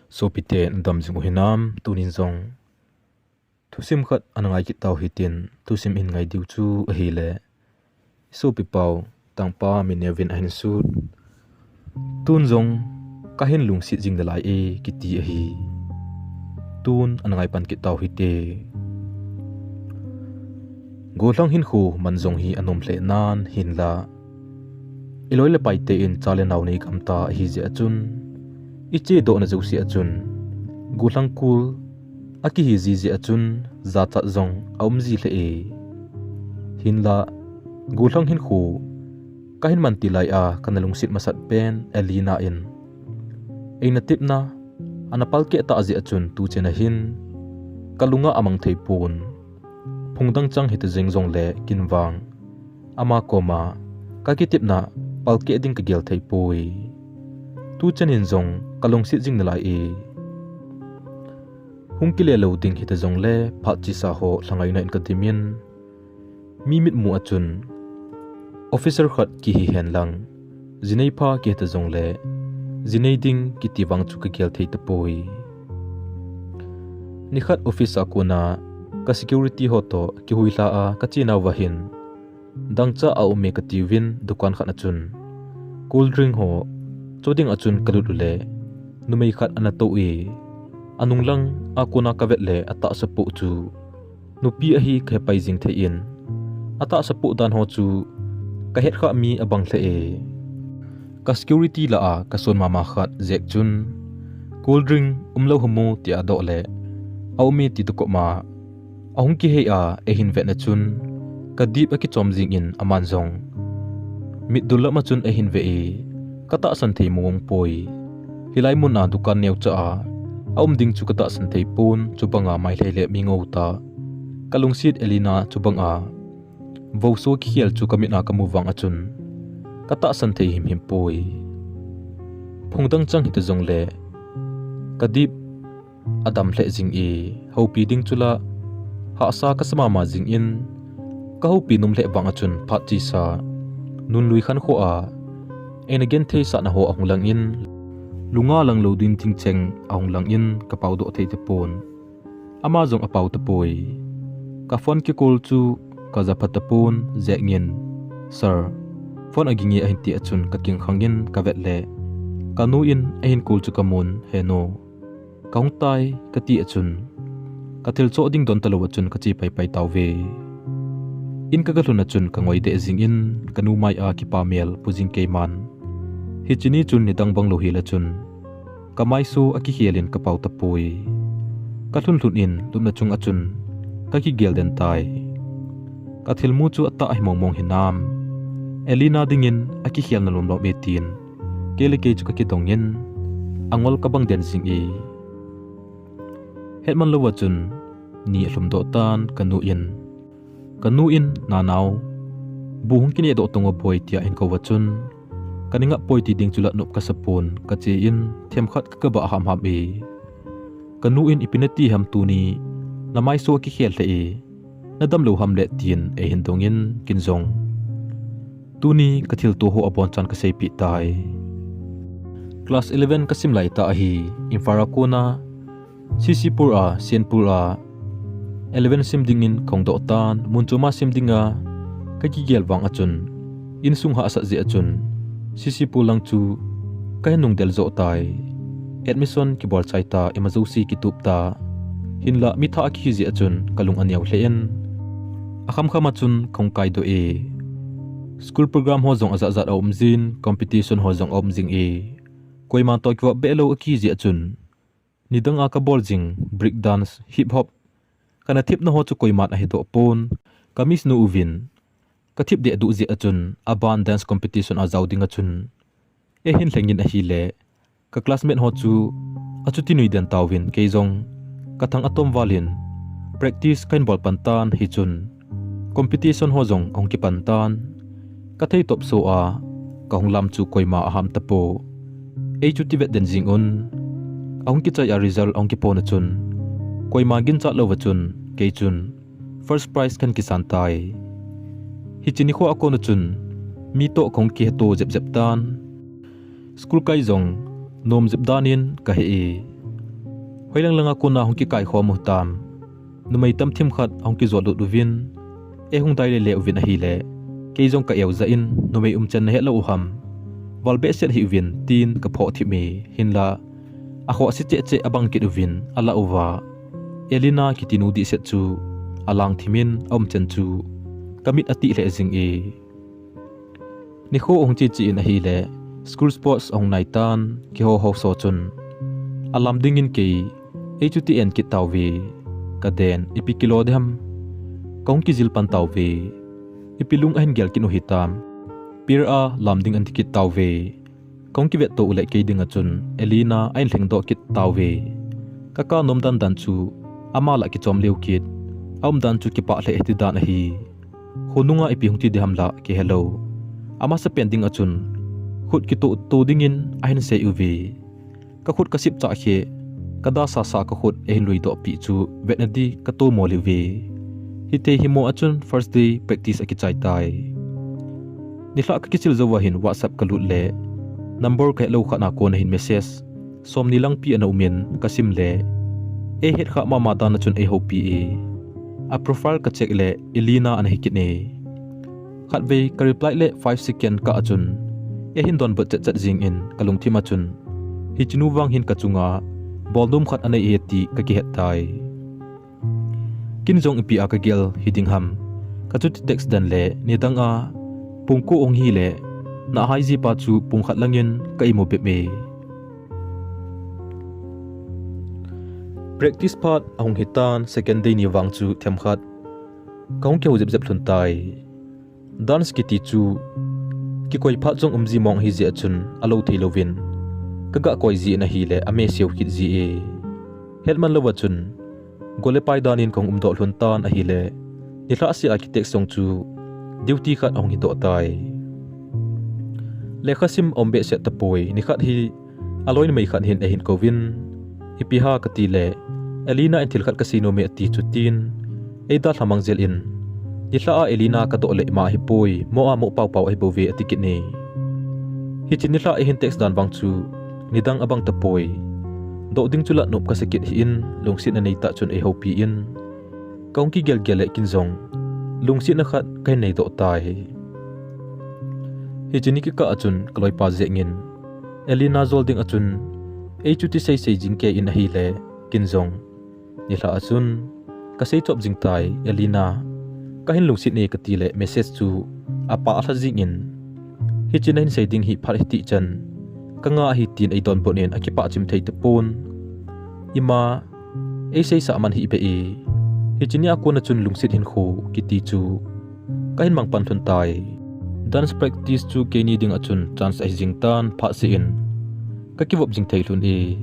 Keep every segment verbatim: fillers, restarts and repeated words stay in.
Sopite nadam jing u hinam, tunin jong thusim khat ana ngai kit tau hitin, thusim hin ngai diu chu ahile, sopi pau tangpa Minervin ahin sut, tun jong kahin lungset jing nalai e kiti ahi. Tun ana ngai pan kit tau hite. Gollhang hinkho man jong hi anom lheh nan hinla, iloi le paite in cha le nao nei gam ta ahi jeh a chun, iche dohna jouse a chun, gollhang kul akihi ji jeh a chun, jachat jong aum ji lheh e. Hinla, gollhang hinkho kahin man til lai a kana lungset masat pen Elena in eina tepna ana palkeh tah jeh a chun, tuchen ahin kalunga amang thei pon. Phung dang chang hita jeng jongle kin vang ama koma kakitepna palkeh ding kagel thei poi. Tuchen in jong kalungset jing nalai e. Hung kile lou ding hita jongle phat chesa ho lhangaina in kadimin, mi mitmu a chun officer khat kihi hen lang, jinei pha kihita jongle jinei ding kiti vang chu kagel thei tapoi. Nikhat office a kona ka security ho toh kihuilha a kachenauva hin, dangchah aume katiuvin dukan khat a chun cold drink ho cho ding a chun kalut ule, numei khat ana tou e. Anung lang a kona kavet le atahsa poh chu nupi ahi kahepai jing thei in, atahsa poh dan ho chu kahet khah mi abang lheh e. Ka security lah a kason mama khat jeh chun, cold drink umlou ham o tia adoh le, aume ti toh koma ahung kihei a eihin vetna chun, kadip akichom jingin aman jong mitdul lam a chun eihin ve e, katahsan thei mong poi. Hilai mun a dukan neocha a aum ding chu katahsan thei pon, chubanga mailhei le mi ngou ta kalungset Elena chubanga vouso kikhel chu kamit a kamu vang a chun, katahsan thei himhim poi. Phung dang chang hita jongle kadip adam lheh jing e, houpi ding chu la hahsa kasa mama jingin, kahoupi nom lheh vang a chun phat chesa nunlui khankho a eina genthei sahna ho ahung langin, lunga lang lou ding thingcheng ahung langin kapao doh thei tapon. Ama jong apao tapoi. Ka phone kicall chu kajapha tapon jengin, Sir, phone aginge ahin ti a chun kakingkhangin kavet le, kanu in ahin call chu kamun, He nu, kahung tai kati a chun, kathil choh ding don talou a chun kache paipai tauve. In kagalhun a chun kangoi deh jingin kanu mai a kipa mel pu jing keiman, hiche ni chun nidang bang lou hel a chun kamaiso akikhel in kapao tapoi. Kalhun lhun in lupna chung a chun kakigel den tai. Kathilmu chu atah ahi mong mong hinam, Elena dingin akikhelna lom lom e tin, kei le kei chu kakidongin angol kabang den jing e. Hetman louva chun ni alhum doh tan kanu in, kanu in, Nanao, bu hung kineh doh tang o boi, tia ahin kouva chun, kaning a poi ti ding chu la nop kasapon, kache in themkhat kagabah hamham e. Kanu in, Ipi nati ham tuni, namaiso akikhel lheh e, nadam lou ham le, tin eihin dongin kin jong tuni kathilto ho abonchan kaseipeh tai. Class eleven kasim laitah ahi, Imphal a kona Sisipur a, Senpur a, eleven sim dingin kahung doh tan, mun choma sim dinga kakigel vang a chun, insung hahsat jeh a chun, Sisipur lang chu kahin nung del joh tai. Admission kibol chai ta, ima jouse kitup ta. Hinla mi thah akihi jeh a chun kalung aneo lheh in, akham kham a chun kahung kaidoh e. School program ho jong ajat jat aum jin, competition ho jong aum jing e. Koima toh kivop beh lou akihi jeh a chun, nidang a kabol jing break dance, hip hop, kana thepna ho chu koiman ahedoh pon. Ka miss nu uvin kathep deh duh jeh a chun, aban dance competition a jao ding a chun eihin lhengin ahile, ka classmate ho chu achuti nui den tauvin, kei jong kathang atom val in practice kahin bol pan tan, hichun competition ho jong ahung kipan tan. Kathei topso a kahung lam chu koima aham tapo. Ei chu tivet den jing un, ahung kichai a result ahung kiphon a chun, koima ginchat louva chun kei chun first prize kahin kisan tai. Hiche nikho a kon a chun mi toh kahung kiheto jep jep tan. School kai jong nom jep dan in kahe e. Hoilang langa kona hung kikai khom u tam. Numei tam thim khat ahung kijot lut uvin, ei hung dai lele uvin ahile, kei jong ka eu jah in, numei umchan nahet lou u ham? Val behseh hih uvin, tin ka phoh thim e, hinla, akhoh se cheh cheh abang kit uvin, alah uva. Elena kiti nu dihset chu, alang thim in, aumchan chu, ka mit atih lheh jing e. Nikho ahung che che in ahile, school sports ahung nai tan, kiho ho so chun. Alam ding in kei, ei chuti en kit tauve. Ka den, ipi kilo ding ham. Ka hung kijil pan tauve. Ipi lung ahin gel kit u hitam. Pier a lam ding ahin ti kit tauve. Ka hung kivet to u le kei dinga chun, Elena ahin lheng doh kit tauve. Ka ka nom dan dan chu, ama lah kichom leo kit. Aum dan chu kipah lheh ti dan ahi. Khonunga ipi hung ti ding ham lah kihe lou. Amasa pen dinga chun, khut kitoh to dingin ahin sei uve. Ka khut ka sip chah khe, ka da sa sa ka khut eihin lui doh pi chu vetna di ka to mo liu ve. Hithei hi mo a chun first day practice akichai tai. Nilhah ka kisil jou a hin WhatsApp ka lut le, number ka het lou khat na kona hin message. Somni lang pi ana um in ka sim le, ei het kha mama dan a chun ei houpi e. A profile ka check le, Elena ana hi kit e. Khatvei ka reply le five second kah a chun, ei hin donbut chet chet jing in ka lungthim a chun, hiche nu vang hin ka chunga bol nom khat anei e ti ka kihet tai. Kin jong ipi a ka gel hi ding ham. Ka chuti text dan le, nidang a, pung ko ong hi le, na hai ji pa chu pung khat langin ka imu bep e. Practice phat ahung hitan, second day ni vang chu themkhat. Ka hung kihou jep jep lhon tai. Dance kiti chu kikoi phat jong um ji mong ahi jeh a chun alou thei louvin ka ga koi ji in ahile ameseu kit ji e. Hetman louva chun gol le pai dan in ka hung um doh lhon tan ahile nilhah sia ki text jong chu duty khat ahung hi doh tai. Lekha sim aum behseh tapoi, nikhat hi aloi numei khat hin eihin kouvin, ipi ham kati le, Elena in thil khat ka sei nom e ati chu tin, ei dalha mang jel in, nilhah a Elena ka doh le ima ahipoi, mo a mo pau pau ahi bou ve ati kit e. Hiche nilhah eihin text dan vang chu, nidang abang tapoi. Doh ding chu lah nop ka sa kit hih in, lungsetna nei tah chun ei houpi in, ka hung kigel gel le kin jong, lungsetna khat ka hin nei doh tai. Hiche ni kikah a chun ka loipa jeng in, Elena jol ding a chun, ei chuti sei sei jing kei in ahile, kin jong. Nilhah a chun, ka sei chop jing tai, Elena, ka hin lungset e kati le message chu apah lha jing in. Hiche na hin sei ding hi phat hiti chan, ka nga ahi tin ei donbut in akipah chim thei tapon. Ima, ei seisah man hih beh e. Hiche ni a kona chun lungset hinkho kiti chu ka hin mang pan lhon tai. Dance practice chu keini ding a chun chance ahi jing tan phat seh in ka kivop jing thei lhon e.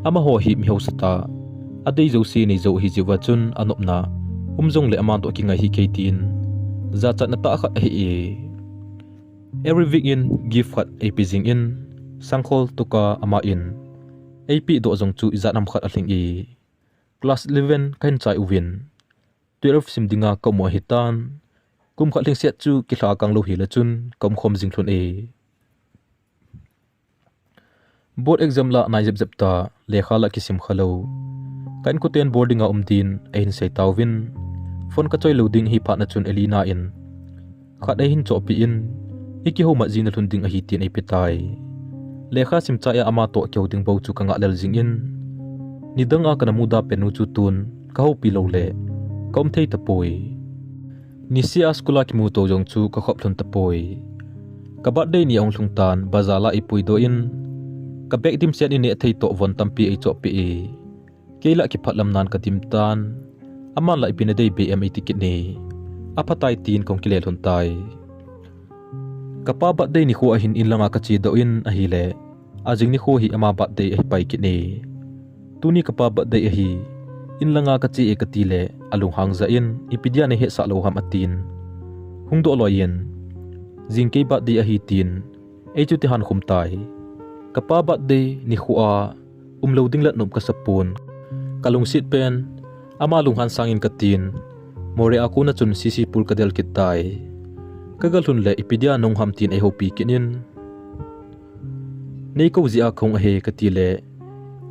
Amaho hi mi hausa tah, adei jouse nei jou ahi jeh uva chun anopna um jong le ama toh kingai hih kei tin jachatna tah khat ahi e. Every week in gift khat ei pe jing in, sangkhol toh kah a ama in ei pe doh jong chu ijat ham khat alhing e. Class eleven ka hin chai uvin, twelve sim dinga ka um u ahi tan, kum khat lhingset chu kilha kang lou hile chun ka um khom jing lhon e. Board exam lah nai jep jep ta, lekha lah kisim kha lou. Ka inkoten boarding a um din eihin sei tauvin, phone ka choi lou ding ahi phat na chun Elena in khat eihin chohpeh in, i kihoumat jing na lhon ding ahi tin ei pe tai. Lekha sim chai a ama toh kihou ding bou chu ka ngah lel jing in, nidang a ka na muda pen nu chu tun ka houpi lou le ka um thei tapoi. Niseh a school a kimuto jong chu ka khop lhon tapoi. Ka birthday ni ahung lhung tan, bazar lah ei puidoh in, ka bag dimset in neh thei toh von tampi ei chohpeh e. Kei lah kiphat lam nan ka dim tan, aman lah ipi na dei be em ei ti kit e. Aphatai tin ka hung kile lhon tai. Ka pa birthday nikho ahin in langa ka chedoh in ahile, ajing nikho hi ama birthday ahi pai kit e. Tuni ka pa birthday ahi, in langa ka che e kati le, alunghang jah in, ipi dia nei hetsah lou ham atin. Hung doh loi in, jing kei birthday ahi tin, ei chuti han khum tai. Ka pa birthday nikho a, um lou ding lah nop ka sa pon. Ka lungset pen, ama lunghan sang in ka tin, Moreh a kona chun C C pool ka del kit tai. Ka ga lhun le ipi dia nahung ham tin ei houpi kit in, nei kou jeh a ka hung ahi kati le,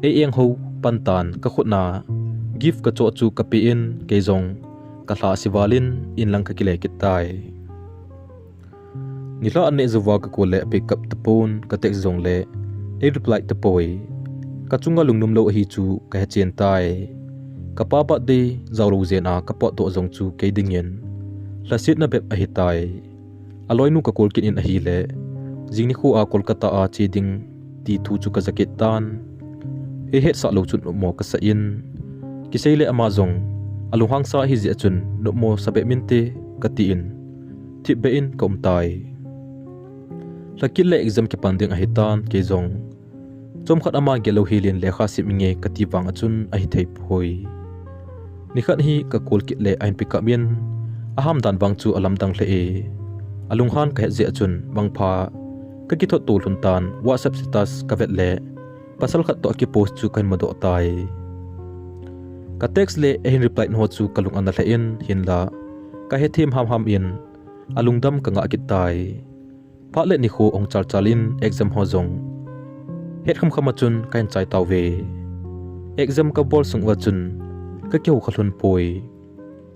ei eng hou pan tan ka khut na gift ka choh chu ka pe in kei jong ka lha sival in in lang ka kile kit tai. Nilhah an neh jouva ka call le a pick up tapon, ka text jong le ei reply tapoi. Ka chunga lungnom lou ahi chu ka he chen tai. Ka pa birthday jao lou jen a ka potdoh jong chu kei dingin lhasetna bep ahi tai. A loinu ka call kit in ahile, jing nikho a Kolkata a che ding ti thu chu ka ja kit tan. Ei hetsah lou chun nopmo ka sa in, kisei le ama jong a lunghang sa ahi jeh chun nopmo sa bep inte ka ti in, thip beh in ka um tai. Lha kit le exam kipan ding ahi tan, kei jong chomkhat ama gel lou hel in lekha sim inge ka ti vang a chun ahi thei poi. Nikhat hi ka call kit le a hin pick up in, a ham dan vang chu a lamdang lheh e. A lunghan ka het jeh a chun mangpha ka kithot to lhon tan, WhatsApp status ka vet le pasal khat toh a kipost chu ka hin mudoh tai. Ka text le a hin reply ho chu ka lung ana lheh in, hinla ka hethem hamham in a lungdam ka ngah kit tai. Phat le nikho ahung chalchal in exam ho jong het khamkham a chun ka hin chai tauve. Exam ka bol sung uva chun ka kihou kha lhon poi.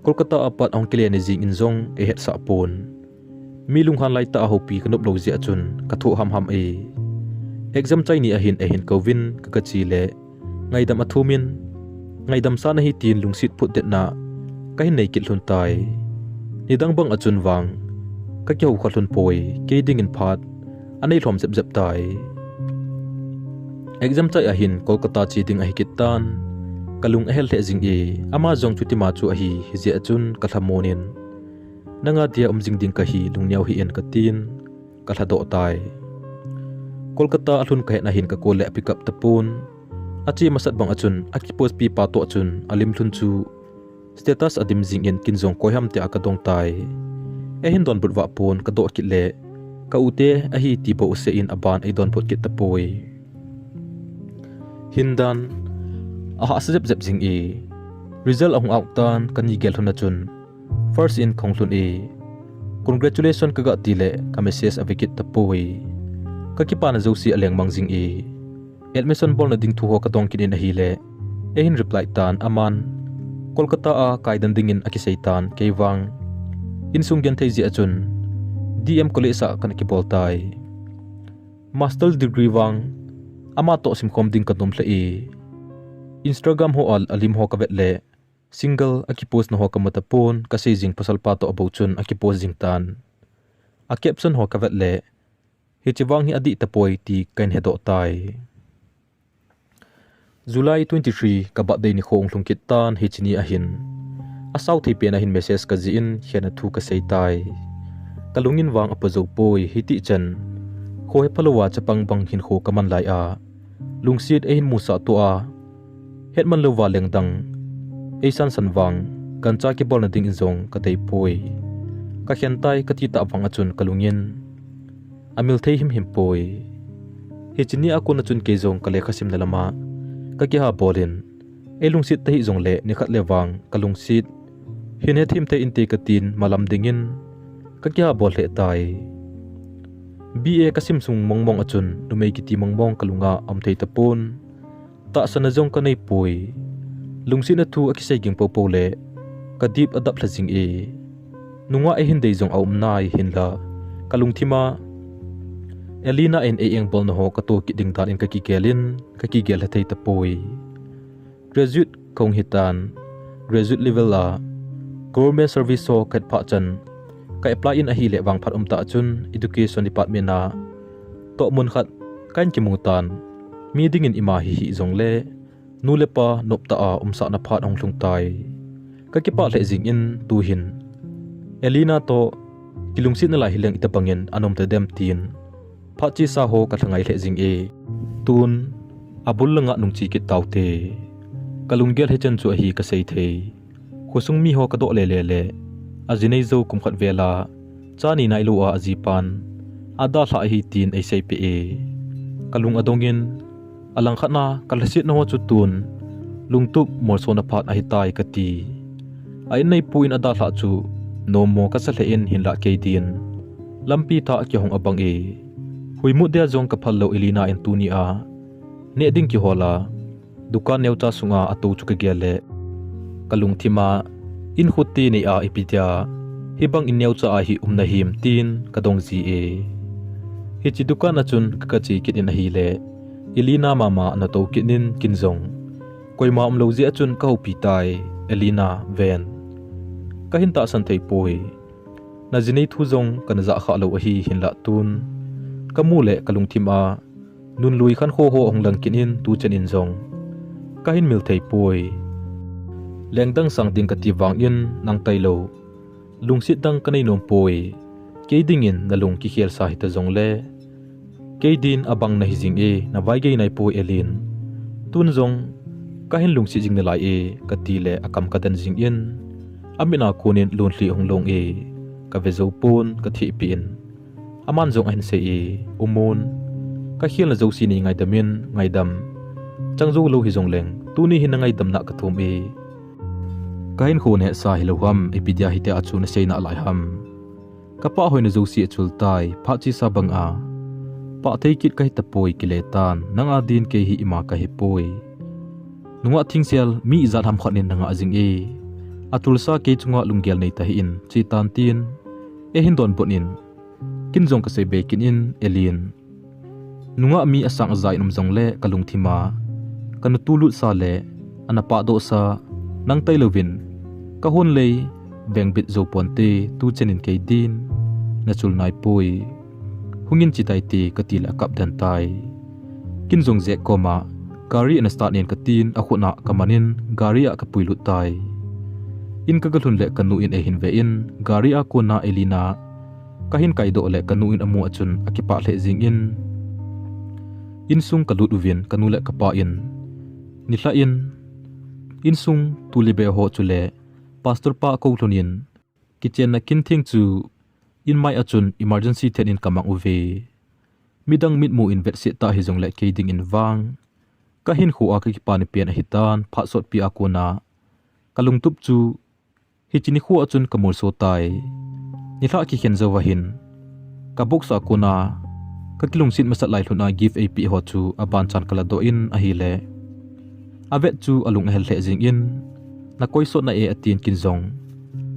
Kolkata a pat ahung kile ni jing in jong ei hetsah pon. Mi lunghan lai tah a houpi ka nop lou jeh a chun ka thoh hamham e. Exam chai ni ahin ei hin kouvin ka, ka che le ngaidam a thum in, ngaidam sa nahi tin lungset phutdetna ka hin nei kit lhon tai. Nidang bang a chun vang ka kihou kha lhon poi, kei dingin phat a nei lhom jep jep tai. Exam chai ahin Kolkata che ding ahi kit tan, ka lung a hel lheh jing e, ama jong chutima chu ahi, hijeh a chun ka lhamon in, nanga dia um jing ding kahi, lungneo hih in ka tin, ka lhadoh tai. Kolkata a lhun ka het na hin ka call le a pick up tapon. A che masat bang a chun a kipost pi pa toh chun a lim lhun chu status a dim jing in kin jong koi ham tia ka dong tai. Ei hin donbut vah pon, ka doh kit le ka u te ahi ti bou u se in a ban ei donbut kit tapoi. Hindan a hahsa jep jep jing e. Result ahung out tan ka ni gel lhon a chun first in ka hung lhun e. Congratulation ka ga ti le ka message a ve kit tapoi. Ka kipana jouse a lengmang jing e. Admission bolna ding thu ho ka dong kit in ahile, ei hin reply tan, aman Kolkata a kaidan dingin a kisei tan, kei vang insung genthei jeh a chun D M College a kana kibol tai. Master degree vang ama toh simkhom ding ka nom lheh e. Instagram ho a a lim ho ka vet le single a kipost na ho ka mu tapon, ka sei jing pasal pa toh a bou chun a kipost jing tan. A caption ho ka vet le, hiche vang hi adih tapoi ti ka hin hedoh tai. July twenty-three ka birthday nikho hung lhung kit tan, hiche ni ahin a sao thei pen ahin message ka jih in, hina thu ka sei tai. Ka lungin vang a po jou poi, hiti chan kho hepha louva chapang bang hinkho ka man lai a, lungset ei hin musah to a, hetman louva lengdang ei sansan vang, gancha kibolna dingin jong ka dei poi. Ka khen tai ka ti tah vang a chun ka lungin a mil thei himhim poi. Hiche ni a kon a chun kei jong ka lekha simna lama ka kiha bol in, ei lungset tahih jongle nikhat le vang ka lungset hin hethem thei inte ka tin malam dingin ka kiha bol lheh tai. B A ka sim sung mongmong a chun numei kiti mongmong ka lunga um thei tapon. Tahsanna jong ka nei poi. Lungsetna thu a kisei ging popo le ka dip a dap lha jing e. Nungah ei hin dei jong a um nai, hinla ka lungthim a Elena in ei engbolna ho ka to kit ding dan in ka kigel in, ka kigel lha thei tapoi. Graduate ka hung hitan, graduate level a government service ho ka het phat chan ka apply in ahile vangphat um tah chun education department a toh mun khat ka hin kimu tan. Mi dingin ima hi hih jongle nu le pa nop tah a umsahna phat ahung lhung tai. Ka kipah lheh jing in, tuhin Elena toh kilungsetna lai hileng itobangin a nom tadem tin phat chesa ho ka lha ngai lheh jing e. Tun a bul langa nung che kit taute. Ka lunggel hichan chu ahi ka sei thei. Khosung mi ho ka doh lele le a ji nei jou kum khat vel a cha ni nailou a a jipan a dalhah ahi tin ei seipeh e. Ka lung a dongin, a langkhat na ka lhasetna ho chu tun lungtup molsona phat ahitai ka ti. A inneipu in a dalhah chu nommo ka sa lheh in, hinlah kei din lampi thah kihong abang e. Huimut dia jong ka phal lou Elena in tuni a neh ding kihol a, Dukan neocha sunga atou chu kagel le, kalungthim a, in khuti nei a ipi dia hibang in neocha a hi um nahim tin kadong ji e. Hiche dukan a chun ka, kache kit in ahile, Elena mama ana tou kit in kin jong koima umlou jeh a chun kahoupi tai. Elena, ven. Kahin tahsan thei poi. Najinei thu jong kana jah kha lou ahi, hinlah tun kamu le kalungthim a nunlui khankho ho ahung lang kit in tuchan in jong kahin mil thei poi. Lengdang sang ding kati vangin nang tailou lungset dang kanei nom poi. Kei dingin nalung kikhel sa hita jongle, kei din abang nahi jing e, navaigei nai poi Elin. Tun jong kahin lungset jing nalai e, kati le akam kaden jing in, amit a kon in lonlhi ahung long e, kave jou pon, kathehpi in. Aman jong ahin sei e, U Mon, kakhelna jouse nei ngaidam in, ngaidam chang jou lou hijongleng, tuni hin nangaidam na kathum e. Kahinkho nehsa hilou ham, ipi dia hitia chu nasei nalai ham. Kapah hoina jouse achul tai, phat chesa banga pah thei kit kahi tapoi, kile tan, nang a din kei hi ima kahi poi. Nungah thingsel mi ijat ham khat in nangah jing e. Achulsa kei chunga lunggel nei tahih in, che tan tin eihin donbut in, kin jong kasei be kit in, Elin. Nungah mi asang aja in um jongle kalungthim a kana tulut sa le ana pahdoh sa nang tailouvin kahon lei vengbit jou ponte, tuchan in kei din nachul nai poi. Hungin che taite, kati le akap den tai. Kin jong Jack koma gari ana start in katin, akhut a kaman in gari a kapuilut tai. In kagalhun le kanu in eihin ve in, gari a kona Elina kahin kaidoh le kanu in amu a chun akipah lheh jing in, insung kalut uvin kanu le kapa in nilhah in, insung tule be ho chule pastor pa akou lhon in, kichenna kin theng chu inmai a chun emergency then in kamang uve. Midang mitmu in vetset tah hijongle kei dingin vang kahinkho a kakipa ni pen ahitan, phat sotpi a kona kalungtup chu hiche nikho a chun kamolso tai. Nilhah kikhen jou ahin, kabox a kona kakilungset masat lai lhon a gift eipeh ho chu abanchan kaladoh in ahile, avet chu alung ahel lheh jing in, nakoi sot na e, atin kin jong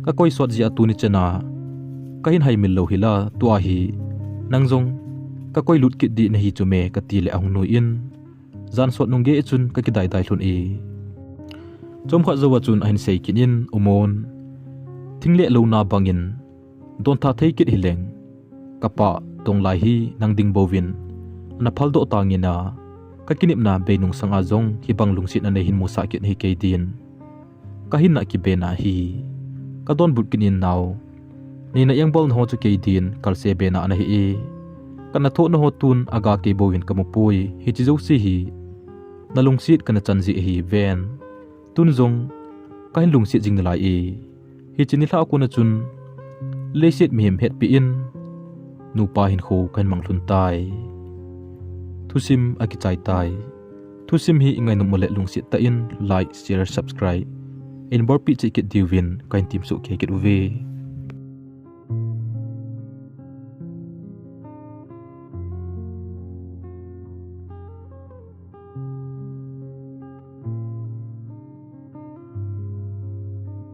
kakoi sot jeh a tuni chana kahin haimil lou hila, tua hi nang jong kakoi lut kit ding nahi chu me, kati le ahung nui in, jan sot nung gei chun kakidaidai lhon e. Chomkhat jou a chun ahin sei kit in, U Mon, thing le louna bangin dontha thei kit hileng, kapa dong lai hi nang ding bouvin ana phaldoh tang in a, kakinepna beinung sanga jong hibang lungsetna nei hin musah kit hi kei din. Kahinna kibena hi kadonbut kit in nao. Neina engbolna ho chu kei din kalse bena ana hi e. Kana thohna ho tun aga kei bouvin kamu poi. Hiche jouse hi nalungset kana chan jeh ahi ven. Tun jong kahin lungset jing nalai e. Hiche nilhah a kona chun leiset mihem hetpi in nupa hinkho kahin mang lhon tai. Thusim akichai tai. Thusim hi ingainom u le lungset tah in like, share, subscribe in bolpeh cheh kit diuvin kahin temsoh kei kit uve.